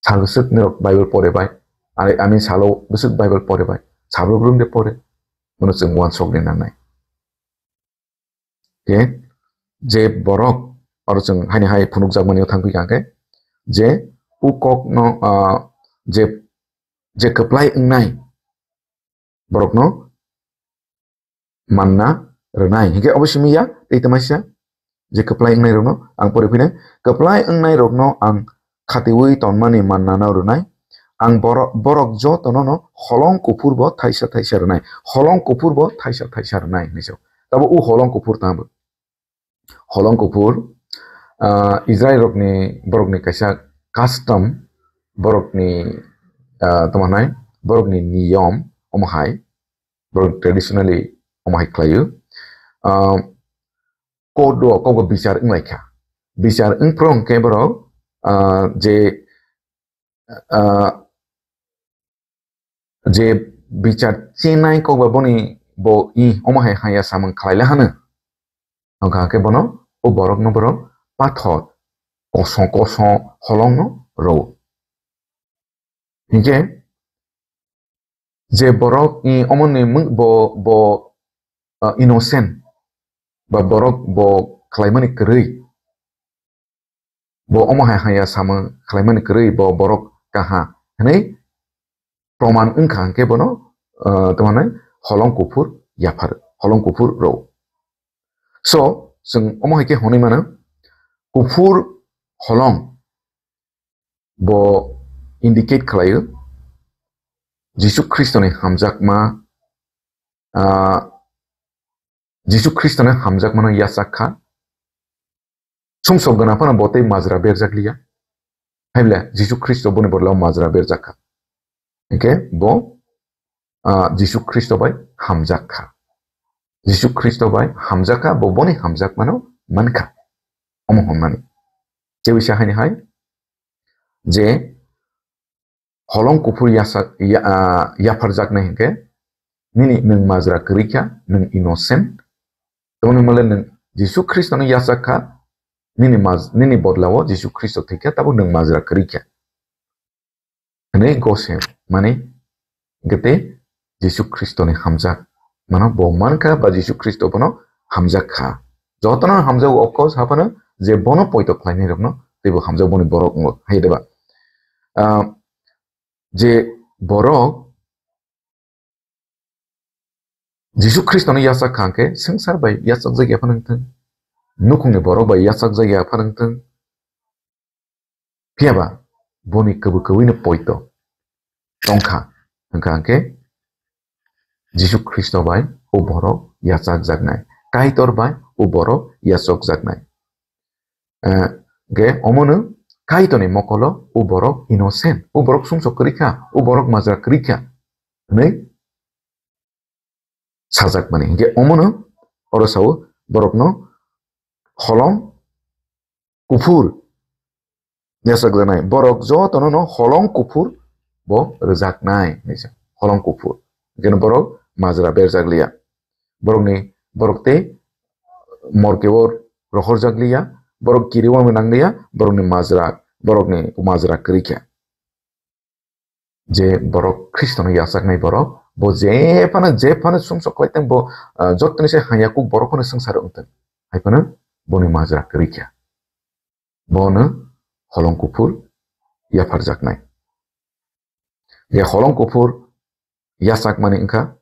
Sal bwswk norok Bible pore bai, ani, ani salo bwswk Bible pore bai, sabo brum de pore, bono chwng uansuk de nangnai. Ke je borok oro chwng haini hai phunukjakmani thangpi kha khe, je u kok no, ah, je, je kwplai wngnai borokno manna rwnai. Hinkhe obo simi ya, tei tamaisa je kwplai wngnai rokno ang pori phino, kwplai wngnai rokno ang khatiwi tonmani manna no rwnai. Ang borok, borok jotono no holong kuphur bo thaisa thaisa rwnai. Holong kuphur bo thaisa thaisa rwnai hinwi sao. Tabo u holong kuphur tamo? Holong kuphur, ah, Israel rokni, borokni kaisa custom, borokni, ah, tamo hwnai, borokni niyom, omo hai, borok traditionally omo hai khlaio. Ah, court o kok bichar wng lai kha. Bichar wng phro hwnkhe borok, ah, je, ah, je bichar chenai kok ba boni bo i omo hai haya samung khlai la hano. Wngkha khe bono o borokno borok pathor kosong kosong holongno rwo. Hinkhe je borok i omoni mung bo, bo, ah, innocent ba borok bo khlaimani kwrwi, bo omo hai haya samung khlaimani kwrwi, bo borok kaha hwnwi proman wngkha hwnkhe bono, ah, tamo hwnwi holong kuphur yaphar, holong kuphur rw. So, chwng omo hai khe hwnwi mano, kuphur holong bo indicate khlaio Jisu Khristoni hamjakma, ah, Jisu Khristoni hamjakmano yachak kha. Sumsok gana phano bo tei majra berjak liya. Haible Jisu Khristo boni borlao majra berjak kha. Hingkhe bo, ah, Jisu Khristo bai hamjak kha. Jisu Khristo bai hamjak kha, bo boni hamjakmano man kha. Omo hwnmani. Tei bisa haini hai je holong kuphur yasa-, ya-, ah, yapharjaknai hinkhe, nini nwng majra kwrwi kha, nwng innocent. Tamoni hwnmale nwng Jisu Khristoni yachak kha, nini maj-, nini bodlao Jisu Khristo thwi kha, tabuk nwng majra kwrwi kha. Hwnwi gose mani gete Jisu Khristoni hamjak mano bo man kha, ba Jisu Khristo bono hamjak kha. Jotono hamjago, of course, haphano je bono poito khlainai rokno teibo hamjak boni borok wngo, hai de ba? Ah, je borok Jisu Khristo no yachak kha hwnkhe swngchar bai yachakjak ya phano wngthwng, nukhungni borok bai yachakjak ya phano wngthwng, phiya ba boni kwbwi kwbwi no poito tongkha, hwnkha hwnkhe Jisu Khristo bai o borok yachakjaknai, Kaitor bai o borok yachakjaknai. Eh, ge omono Kaitorni mokolo o borok innocent, o borok sumsok kwrwi kha, o borok majra kwrwi kha hwnwi sajakmani. Hingke omono oro sao borokno holong kuphur yachakjaknai. Borok jotono no holong kuphur bo rwjaknai hinwi sa. Holong kuphur. Hingke borok majra berjak liya. Borokni, borok tei morkeo rohorjak liya. Borok kiriui nang liya. Borokni majra, borokni majra kwrwi kha. Je borok Khristono yachaknai borok, bo jephano, jephano sumsok khlai tong, bo, ah, jottoni se hamya kuk borok phano swngcharo wng tong. Hai phano boni majra kwrwi kha. Bono holong kuphur yapharjaknai. Je holong kuphur yachakmani wngkha,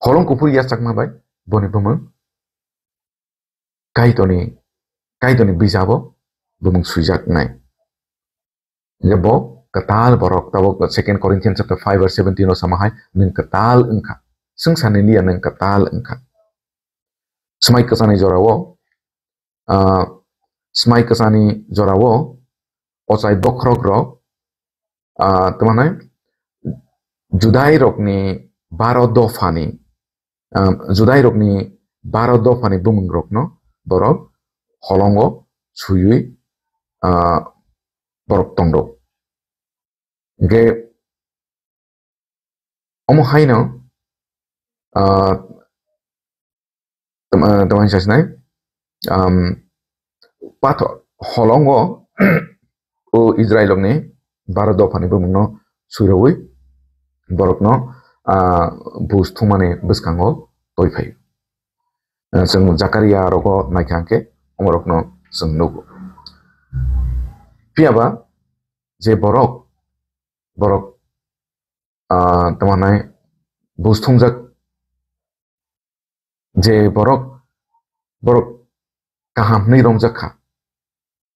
holong kuphur yachakma bai boni bumung Kaitorni, Kaitorni bijabo bumung swijaknai. Je bo kwtal borok, tabok Second Corinthians chapter five verse seventeen o sama hai, nwng kwtal wngkha, swngcharni liya nwng kwtal wngkha. Swmai kwchani jorao, ah, swmai kwchani jorao ochai bokhorok rok, ah, tamo hwnai, Judai rokni baro dophani, ah, Judai rokni baro dophani bumung rokno borok holongo swiwi, ah, borok tongdo. Hingke omo haino, ah, Tama-, tamani sasinai, um, pathor holongo o Israel rokni baro dophani bumungno suirogwi borokno, ah, bus thumani bwskango toiphai. Ah, chwng Jakaria rogo naikha hwnkhe omorokno chwng nugo. Phiyaba je borok, borok, ah, tamo hwnai bus thumjak je borok, borok kaham hwnwi romjak kha,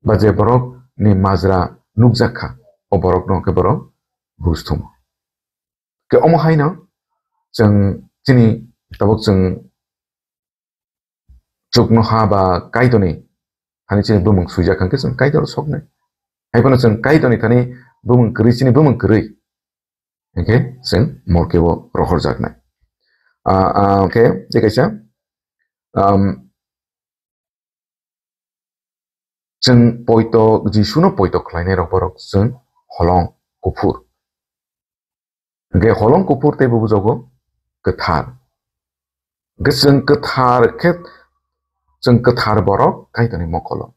ba je borok ni majra nukjak kha, o borok no khe borok bus thumo. Khe omo haino chwng chini tabuk chwng chuknoha ba Kaitorni thani chini bumung swijak hwnkhe chwng Kaitor soknai. Hai phano chwng Kaitorni thani bumung kwrwi, chini bumung kwrwi. Hingkhe chwng morkeo rohorjaknai. Ah, ah, hingkhe tei kaisa, um, chwng poito, Jisuno poito khlainai rok borok chwng holong kuphur. Hingkhe holong kuphur tei bubujogo kwthar. Hingkhe chwng kwthar khe, chwng kwthar borok Kaitorni mokolo.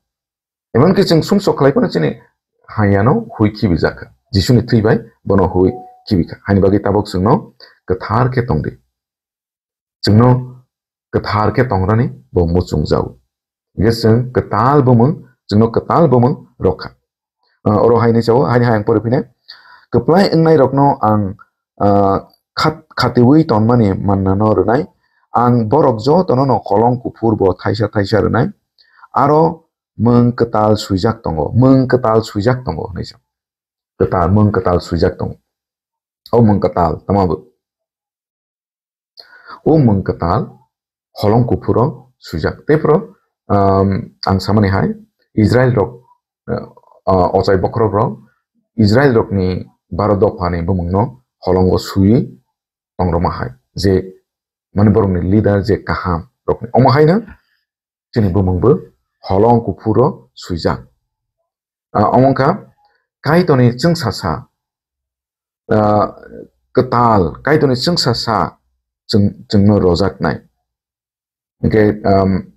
Emonki chwng sumsok khlai phano chini hayano hui khibijak kha. Jisuni thwi bai bono hui khibi kha. Haini bagwi tabuk chwngno kwthar khe tongdi. Chwngno kwthar khe tongrani bo muchungjao. Hingkhe chwng kwtal bumung, chwngno kwtal bumung rokha. Ah, oro haini sao, haini hai ang pori phine. Kwplai wngnai rokno ang, ah, khat-, khatiwi tonmani mannano rwnai. Ang borok jotono no holong kuphur bo thaisa thaisa rwnai. Aro mwng kwtal swijak tongo, mwng kwtal swijak tongo hinwi sa. Kwtal, mwng kwtal swijak tongo. O mwng kwtal tamo bo? O mwng kwtal holong kuphuro swijak. Tei phro, um, ang samani hai, Israel rok, uh, uh, ochai bokhorok rok, Israel rokni baro dophani bumungno holongo swiwi tongroma hai. Je, mani borokni leader je kaham rokni. Omo haino chini bumung bo holong kuphuro swijak. Ah, omo wngkha Kaitorni chwngsasa, ah, kwtal, Kaitorni chwngsasa chwng, chwngno rojaknai. Hingkhe, um,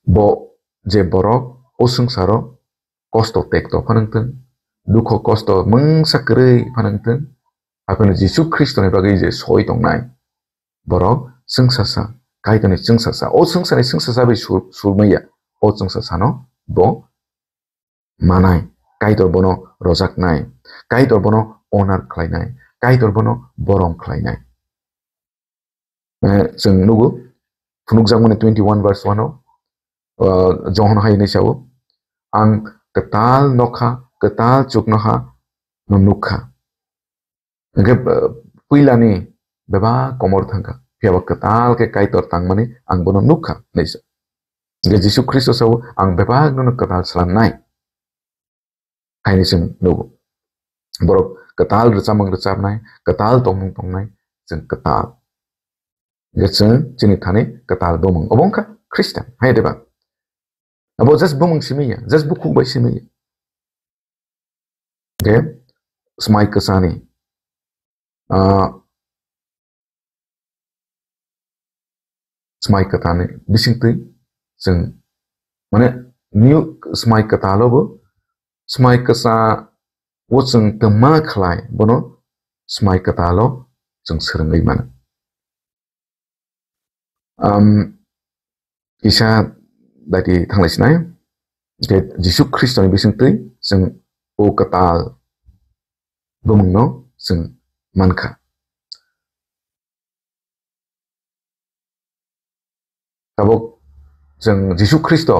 bo je borok o swngsaro kosto tekto phano wngthwng, dukho kosto mungsa kwrwi phano wngthwng, aphano Jisu Khristoni bagwi je soi tongnai, borok chwngsasa, Kaitorni chwngsasa, o swngsarni chwngsasa bai sur-, surmaiya, o chwngsasano bo manai, Kaitor bono rojaknai, Kaitor bono honor khlainai, Kaitor bono borom khlainai. Eh, chwng nugo, phunukjakmani twenty-one verse one o, uh, Johon hai hinwi sao, "Ang kwtal nokha, kwtal chuknoha no nukha." Hwnkhe, uh, puilani bebak komor thangkha, phiyaba kwtal khe Kaitor tangmani ang bono nukha, hinwi sa. Hwnkhe Jisu Khristo sao, "Ang bebak nono kwtal slamnai." Haini chwng nugo. Borok kwtal rwchapmung rwchapnai, kwtal tongmung tongnai, chwng kwtal. Hwnkhe chwng chini thani kwtal bumung. Obo wngkha Christian, hai de ba? Abo just bumung simi ya, just bukhuk bai simi ya. Hwnkhe smai kwchani, ah, smai kwtalni bisingtwi chwng, mane, new smai kwtalo bo, smai kwcha o chwng twma khlai, bono smai kwtalo chwng swrwngwi mano. Um, kisa daiti thanglai sinai, hwnkhe Jisu Khristoni bisingtwi chwng o kwtal bumungno chwng mankha. Tabuk chwng Jisu Khristo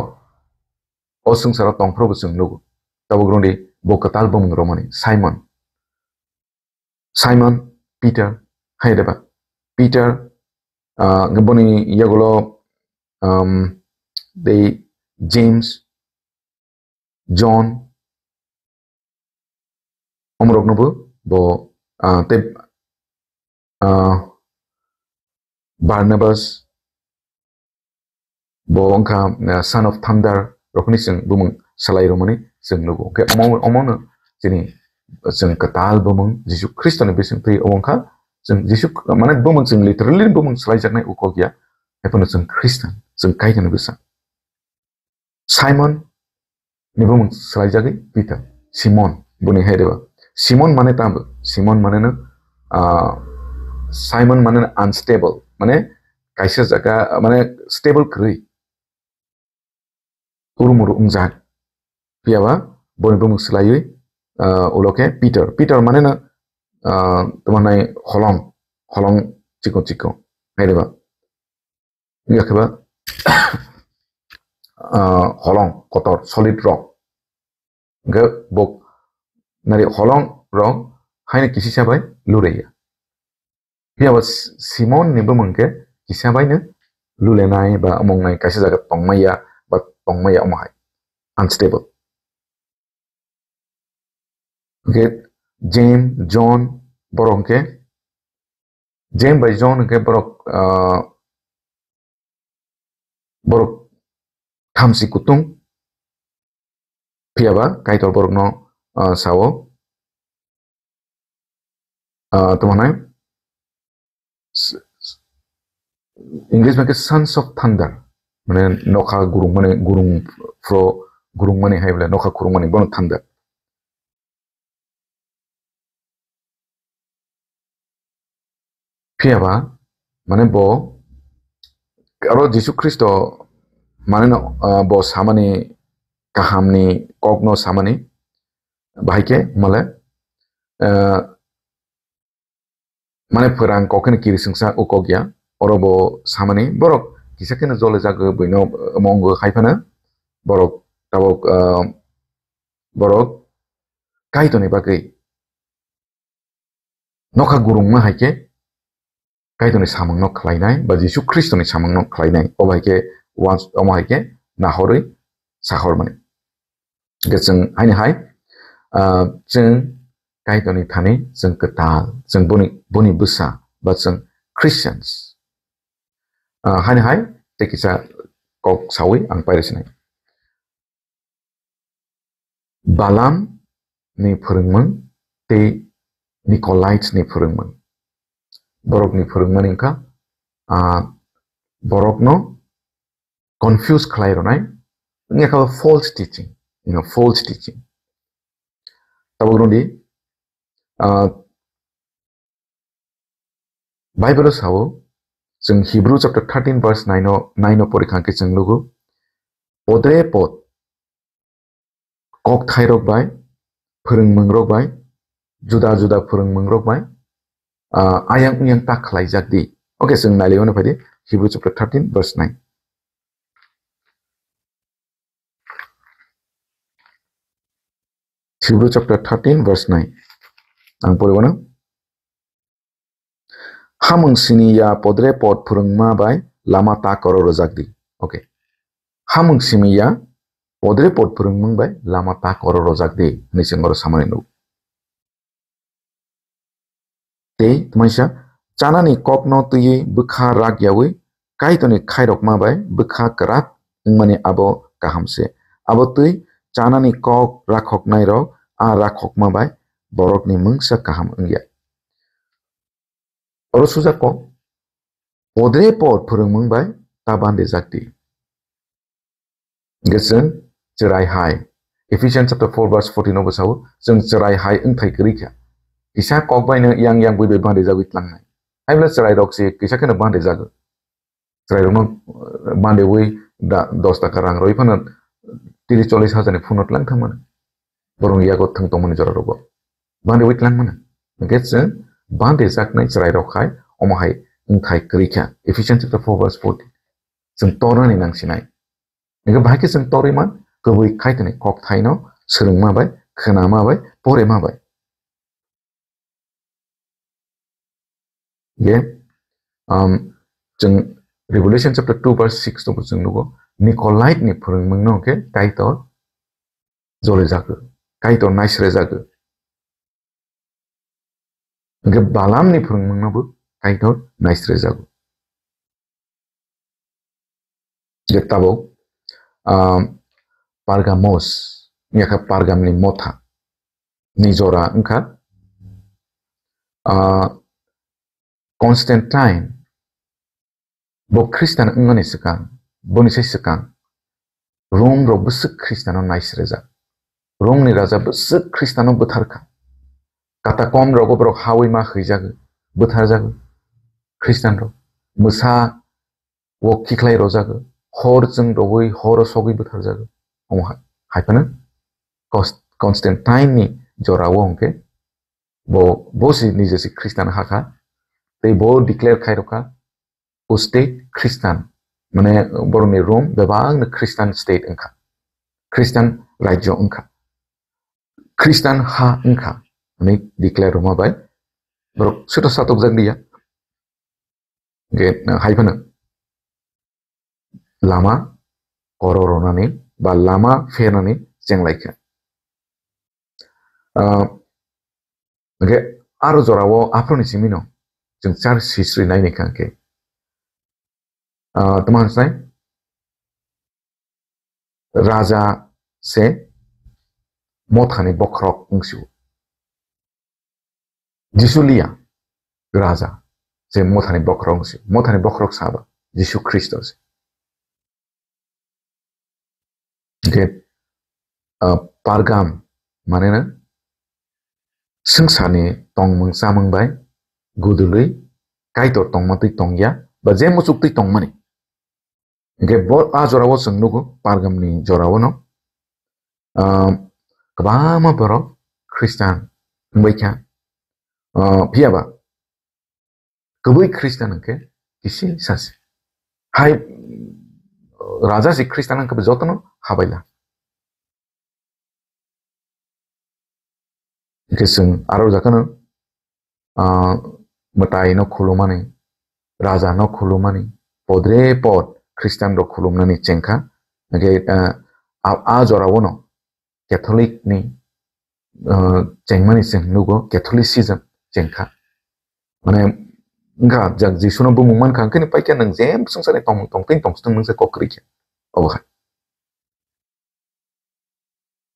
o swngcharo tongphuru bo chwng nugo. Tabuk rwngdi bo kwtal bumung romani Simon. Simon Peter, hai de ba? Peter, ah, boni yagulo, um, tei James, John, omorokno bo, bo, ah, tei, ah, Barnabas, bo wngkha, ah, Son of Thunder rokni chwng bumung salai romani chwng nugo. Hwnkhe omo, omono chini chwng kwtal bumung Jisu Khristoni bisingtwi omo wngkha chwng Jisu, mane bumung chwng literally bumung salaijaknai ukok ya, haiphano chwng Khristan, chwng Kaitorni bwsa. Simon ni bumung swlaijagwi Peter. Simon, boni hai reba. Simon mane tamo? Simon mane no, ah, Simon mane no unstable, mane kaisa jaga, mane stable kwrwi. Urumuru wngjak. Phiyaba boni bumung swlaiwi, ah, ulo khe Peter. Peter mane no, ah, tamo nai holong, holong chikon chikon. Hai reba. Wngya khe ba, ah, holong kotor, solid rock. Hwnkhe bo nari holong rok haino kisisa bai luraiya. Phiya ba S-, Simon ni bumung khe kisa bai no lulenai ba omongnai kaisa jaga tongmaiya ba tongmaiya omo hai. Unstable. Hwnkhe James, John, borok hwnkhe James bai John hwnkhe borok, ah, borok thamchi kutung, phiyaba Kaitor borokno, ah, sao, ah, tamo hwnai, s-, s-, English bai khe Sons of Thunder, mane nokha gurung mani, gurung phro, gurung mani hai bole nokha khurung mani bono thunder. Phiyaba, mane bo, aro Jisu Khristo, mane no, ah, bo samani kahamni kokno samani, bahai khe male, ah, mane pherang kok hwnwi kirisingsa o kok ya, oro bo samani borok kisa kheno jole jagwi buino, ah, mongo hai phano borok tabok, ah, borok Kaitorni bagwi nokha gurungma hai khe Kaitorni samungno khlainai ba Jisu Khristoni samungno khlainai, obo hai khe wans-, omo hai khe nahorwi sahormani. Hwnkhe chwng haini hai, ah, chwng Kaitorni thani chwng kwtal, chwng boni, boni bwsa ba chwng Christians. Ah, haini hai tei kisa kok sawi ang pairi sinai. Balaam ni phwrwngmung tei Nicolaites ni phwrwngmung. Borokni phwrwngmani wngkha, ah, borokno confuse khlai rwnai, wngya kha false teaching, you know, false teaching. Tabuk rwdi, ah, Bible o sao, chwng Hebrew chapter thirteen verse nine o, nine o pori kha khe chwng nugo, podre pod kokthairok bai, phwrwngmungrok bai, juda juda phwrwngmungrok bai, ah, ayang uyang ta khlaijak di. Okay, chwng nailai mano phaidi Hebrew chapter thirteen verse nine. Hebrew chapter thirteen verse nine. Ang pori mano. Hamung simi ya podre pod phwrwngma bai lama ta koro rwjak di. Okay. Hamung simi ya podre pod phwrwngmung bai lama ta koro rwjak di. Hwnwi chwng oro samani nuk. Tei tmaisa chanani kokno twiwi bwkha rak yawi Kaitorni khairokma bai bwkha kwrak wngmani abo kaham se. Abo twi chanani kok rakhoknairok a rakhokma bai borokni mungsa kaham wngya. Oro sujak kok, podre pod phwrwngmung bai ta bande jak di. Hingke chwng chwrai hai. Ephesians chapter four verse fourteen no bwsao chwng chwrai hai wngthai kwrwi kha. Kisa kok bai no yang yang bui bai bande jagwi tlangnai. Hai bwle chwrai rok se kisa kheno bande jago. Chwrai rok no, eh, bande wi da dos taka rang roi phano tiris chollis hajar ni phone no tlang thangmani. Borok yago thwng tongmani jora rogo. Bande wi tlang mano. Hingke chwng bande jaknai chwrai rok hai omo hai wngthai kwrwi kha. Ephesians chapter four verse fourteen. Chwng tornani nang sinai. Hingke bahai khe chwng torwi man kwbwi Kaitorni kokthaino swrwngma bai, khwnama bai, porema bai. Hingke, um, chwng Revelation chapter two verse six no bo chwng nugo, Nikolait ni phwrwngmung no hingke Kaitor jole jago, Kaitor naisre jago. Hingke Balaam ni phwrwngmung no bo Kaitor naisre jago. Je tabuk, ah, Pergamos, yakha Pergam ni motha ni jora wngkha, ah, Constantine bo Khristan wngmani swkang, boni sai swkang Rom rok bwswk Khristan no naisrejak. Rom ni raja bwswk Khristan no bwtharkha. Katakomb rogo borok hawi ma hwijak, bwtharjak Khristan rok. Mwsa o khiklai rojak, hor chwng rogwi horo sogwi bwtharjak. Omo hai, hai phano Cons-, Constantine ni jora o hwnkhe bo, bo si nije si Khristan hakha, tei bo declare khai rokha, o state Khristan, mane borokni Rom bebakno Khristan state wngkha, Khristan rajyo wngkha, Khristan ha wngkha, hwnwi declare rwma bai borok soto satokjak liya. Hingke, uh, hai phano lama koro ronani ba lama phenani chenglaikha. Ah, hingke aro jorao aphuruni simino chwng char sisri naini kha hingke, ah, tamo hwnsa raja se mothani bokhorok wngsio. Jisu liya raja se mothani bokhorok wngsio. Mothani bokhorok saba Jisu Khristo se. Hingke, ah, Pergam mane na swngcharni tongmung chamung bai gudulwi Kaitor tongma twi tongya ba je muchuk twi tongmani. Hingke bo a jorao chwng nugo Pergamni jorao no, ah, kwbangma borok Khristan wngbai kha. Ah, phiya ba kwbwi Khristan hwnkhe kisi sasi. Hai, raja si Khristan hwnkhe jotono habaila. Hingke chwng aro jakhano, ah, mwtai no khulumani, raja no khulumani, podre pod Khristan rok khulumnani chengkha. Hingke, ah, a, a jora o no Catholic ni, ah, chengmani chwng nugo, Catholicism chengkha. Mane, wngkha jak Jisu no bumung mankha, hingke ni paikhe nwng je swngcharni tongmung tongtwing tongstwng nwng se kok kwrwi khe. Obo hai.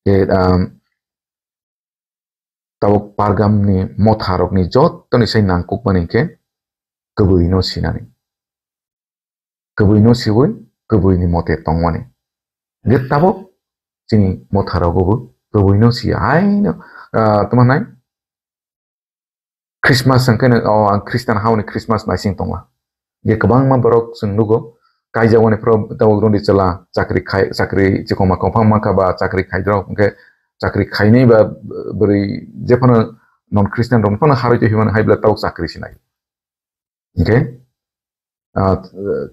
Ke, um, tabuk Pergamni motharokni jottoni sai nangkukmani khe kwbwino sinani. Kwbwino siwi kwbwini mote tongmani. Hingke tabuk chini motharogo bo kwbwino siya. Haino, ah, tamo nai? Christmas hwnkhe no, o, ang Khristan haoni Christmas naising tongla. Je kwbangma borok chwng nugo, kaijagoni phoro tabuk rwngdi chwla chakri khai, chakri chikoma kongphang mankha ba chakri khaidrok, hwnkhe chakri khainai ba bwrwi jephano, non Christian rok phano haroi twi himani hai bwle tabuk chakri sinai. Hingke, ah,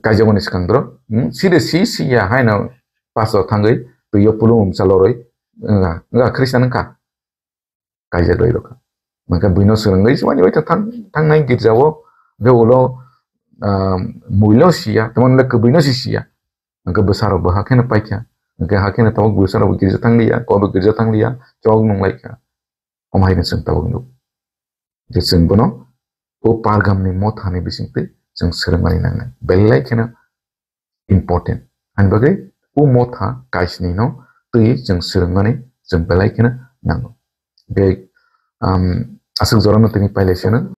kaijagoni swkang doro, hmm, side si si ya haino pastor thangwi twi yo pulung umsa loroi, nga, nga Christian wngkha. Kaijak roi rokha. Mangkha buino swrwngwi swmani bai thang, thangnai girjao, hingke ulo, ah, muilo siya, tamon le kwbwino si siya. Hingke bwsarok bo hakheno paikha. Hingke hakheno tabuk bwsarok bo girja thangliya, kobo girja thangliya, chok nunglaikha. Omo haino chwng tabuk nuk. Je chwng bono o Pargamni mothani bisingtwi chwng swrwngmani nangnai. Belai kheno important. Ani bagwi o motha kaisni no twi chwng swrwngmani chwng belai kheno nango. Be, um, aswk jorano tini pailai seno,